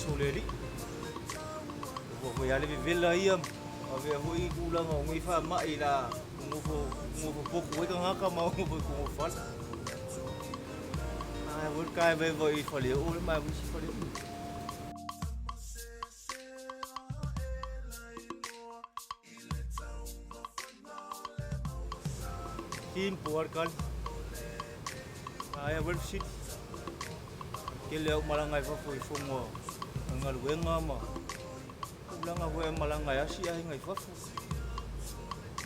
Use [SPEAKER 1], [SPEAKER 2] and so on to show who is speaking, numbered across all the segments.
[SPEAKER 1] aso o le Alii. Ua foi lava le vevela ia ma avea foi tulaga o nei faamai la nonofo nonofo potu ai tagata ma nonofo i totonu o fale. Ae foi le taevaevae i faleoo le ma isi faleoo. Simple lava le tali. Ae aua le fesili. Tele au malaga i fafo i fono a galuega ma tulaga foi a malaga e asi aiga i fafo.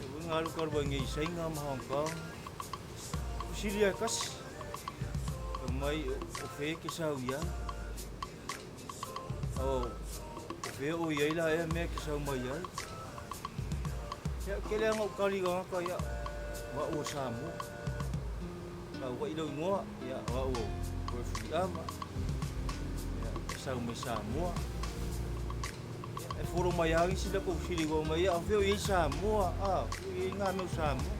[SPEAKER 1] E uiga alu talu ai nei i Saina ma Hong Kong. Fesili lava e tasi. Fai mai o fea e te sau i ai. O fea o i ai la ea mea e te sau mai ai. Ia, tele lava na ou tali i tagata ia, o au o Samoa. Sa ou vaai i lou igoa, ia, o au o Fuiava. Ia, e sau mai Samoa. Ia, e folo mai lava isi latou fesili ua mai, ia, o fea o i ai Samoa? A, o fea o i ai ngā mea o Samoa?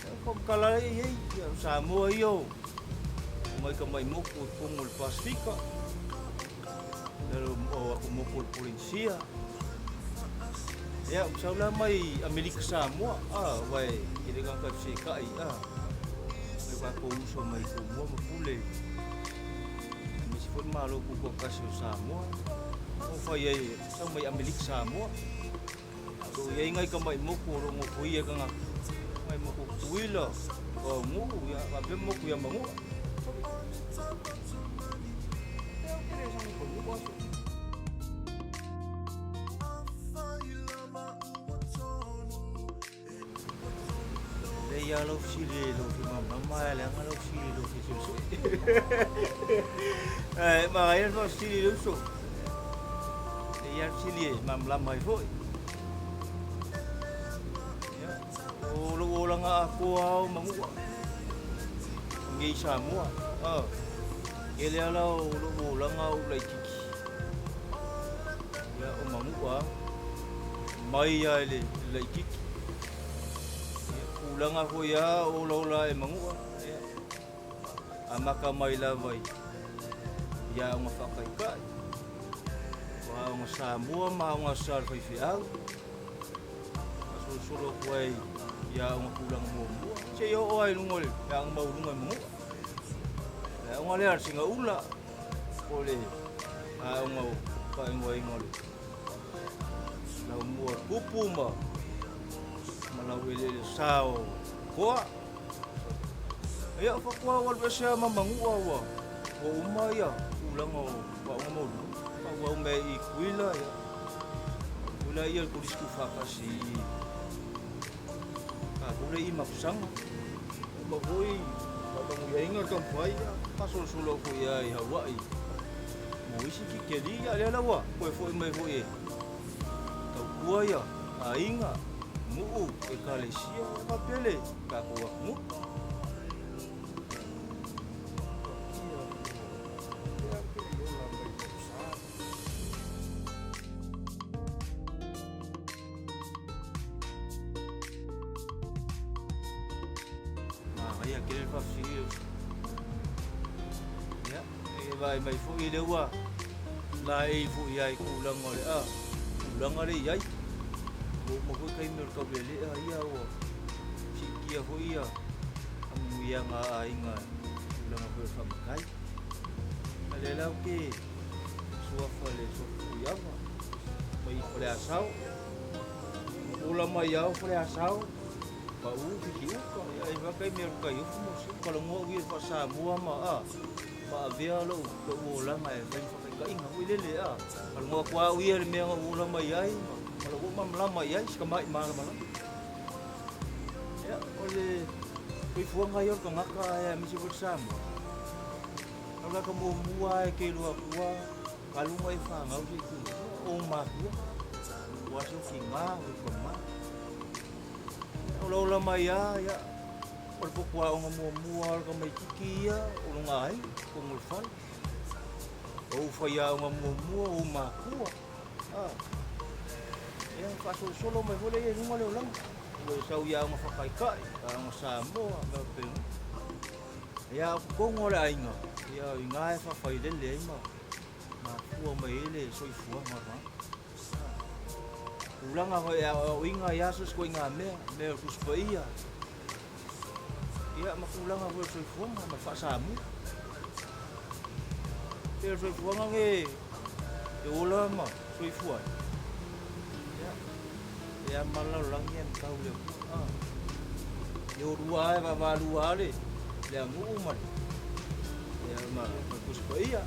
[SPEAKER 1] Ia, faamatala ai i ai, ia, o Samoa ia o mai ka mai moku o totonu o le Pasifika, lalo o aku moku o le Polenisia. Ia, ua sau la mai Amerika Samoa, a, aua e tele tagata e fesetai, a, mai tatou uso mai Tumua ma Pule, aemaise foi le Malo Tutoatasi o Samoa. Ua fai ai, sau mai Amerika Samoa. O lo o i ai nai tamai moku o lo o nofoia e tagata, nai moku o Tutuila, o Aunuu, ia faapea moku ia Manua. Lelei lava lau fesili i lou fia malamalama ae leaga lau fesili i lou fia suesue. Ae manaia le faafesili i le uso. Lelei lava le fesili e malamalama ai foi. Ia, o lou olaga atoa lava o Manua nei i Samoa. Ah, tele lava la o lou olaga o ou laitiiti. Ia, o Manua mai lava i le laitiiti. Ia, tulaga foi lava o olaola e Manua, ia, amata mai lava i aoga faataitai, o aoga Samoa ma aoga sa a le faifeau, faasolosolo atu ai i aoga tulaga muamua, seia oo lava i luga o le aoga maualuga i Manua. O le aoga lea a le Singaula, o le aoga o faaigoaina o le Laumua Tupu ma Laueleele Sa o Koa. Ia, faatoa ou alu ese lava ma Manua ua uma ia tulaga o aoga maualuluga. Faaauau mai i Tutuila, ia. Tutuila ia le Kolisi Tuufaatasi i Kapule i Mapusaga. Uma foi faamanuiaina le taumafai, ia, faasolosolo atu foi lava i Hawaii mo isi kikeli, ia lea la ua toe foi mai foi e tautua ia aiga, nuu, ekalesia, ia faapea le tatou atunuu. Manaia tele le faafesili lea. Ia, e vaai mai foi lea ua laei foi lava i tulaga o le a, tulaga lea e i ai. Ua uma foi taimi o le taulelea ia ua siitia foi ia faamanuiaga a aiga i tulaga foi o le faamatai. A lea la ou te suafa le suafa Fuiava mai Faleasao. Ola mai au Faleasao, pau Fiti uka, ia e waka i mea o kai ofu mo si kalongoa ui e wha-Samoa ma a, ma avea lou, lou olaga e fai ma whakaikainga foi lele a, kalongoa kua au ia le mea nga ola mai ai ma, ma lou malamalama i ai si kamai malamalama. Ia, o le soifuaga ia o le tagata ae aemaise foi le Samoa. Au la ka muamua e ke lua kua, Ka luga e fanau se itu o matua, ua se ki ngā o ka ma. Ola ola mai a, ia, o le popo aoga muamua o le tamaititi ia o lona aiga, totonu o le fale. O ou faiaoga muamua o ou matua. A, ia, faasolosolo mai foi lea i luga le olaga. Ua e sau i aoga faataitai, aoga Samoa, mea faapena. Ia, o totonu o le aiga, ia, o i ina e faafailele ai ma mafua. mafua mai ai le soifuaga o le tagata. Tulaga foi e aoaoina ai lava so o se ituaiga mea, mea o le Tusi Paia, ia ma tulaga foi o le soifuaga ma le faa-Samoa. Pei o le soifuaga lenei e ola ma soifua ai, ia, e ama le lalolagi ae matau i le Atua. E olua lava, e vaavaalua lava le aganuu ma le Tusi Paia.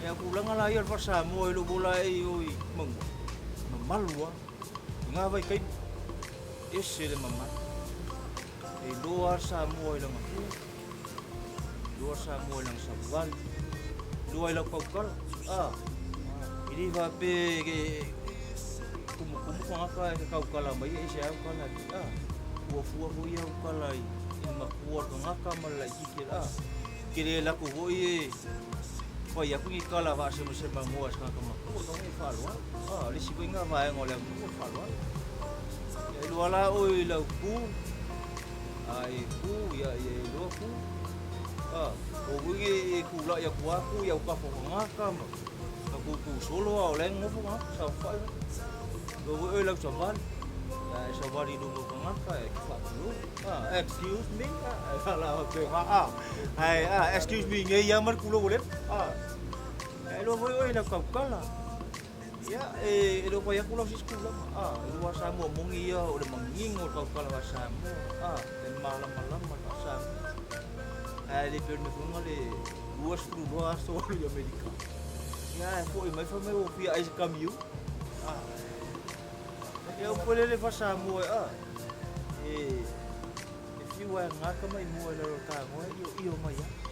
[SPEAKER 1] Ia, o tulaga la ia o le faa-Samoa i lou ola ae i o i Manua, mamalu lava i na vaitaimi, ese le mamalu. E iloa lava le Samoa i lana tu, iloa le Samoa i lana savali, iloa i lau tautala. A, e le faapea e tumutumu tagata e tautala mai e ese lava au tala e fai. A, ua fua foi au tala i le matua o le tagata ma le laitiiti. A, e te le alu atu foi e fai atu ni tala faasemasemagoa i se tagata matua, e tatau ona e faaaloalo. A, o le isi foi lena vaega o le atunuu o le faaaloalo. Ia iloa la oe i lau tu, a e tu, ia e iloa tu. A, o ui e tulai atu lava tu i autafa o tagata ma ma tutu solo a o la e nonofo tagata, saofai mai. Iloa foi oe i lau savali, ia e savali i luma o tagata e te faatulou. A, excuse me, a, e ala faapena, a, ae, a, excuse me nei lava ma le tulou ua leva. A, ia iloa foi oe i lau tautala. Ia, e le o fai atu la o se isi tulaga, a, e lua Samoa moni ia o le manino o le tautala faa-Samoa, a, le malamalama faa-Samoa. Ae le pei o le mea foi lena le 22 aso alu i Amerika. Ia, ae foi mai fai mai ua fia ai se kamiu. A, ia upu lele faa-Samoa, a, e, e fiu lava e gata mai mua i lalo o le tagoa e ioio mai lava.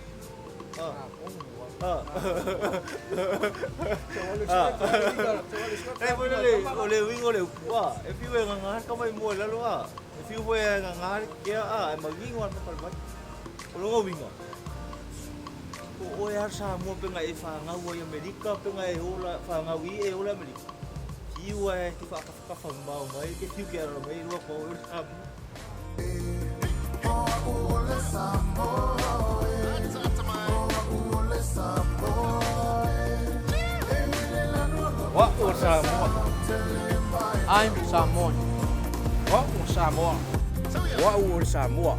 [SPEAKER 1] E foi lele, o le uiga o le upu, a, e fiu e gagā le tama i mua i lalo, a, e fiu foi e gagā le kea, a, e manino lava le mata o le vai. O lona uiga, po o oe lava le Samoa pe na e fanau ai i Amerika, pe na e ola, fanau i e ola i Amerika, fiu lava e te faatafatafa mamao mai, e te fiu ke alala mai, e iloa atu lava o oe o le Samoa.
[SPEAKER 2] O a'u o le Samoa.
[SPEAKER 3] I'm Samoan.
[SPEAKER 2] O a'u o le Samoa.
[SPEAKER 4] O a'u o le Samoa.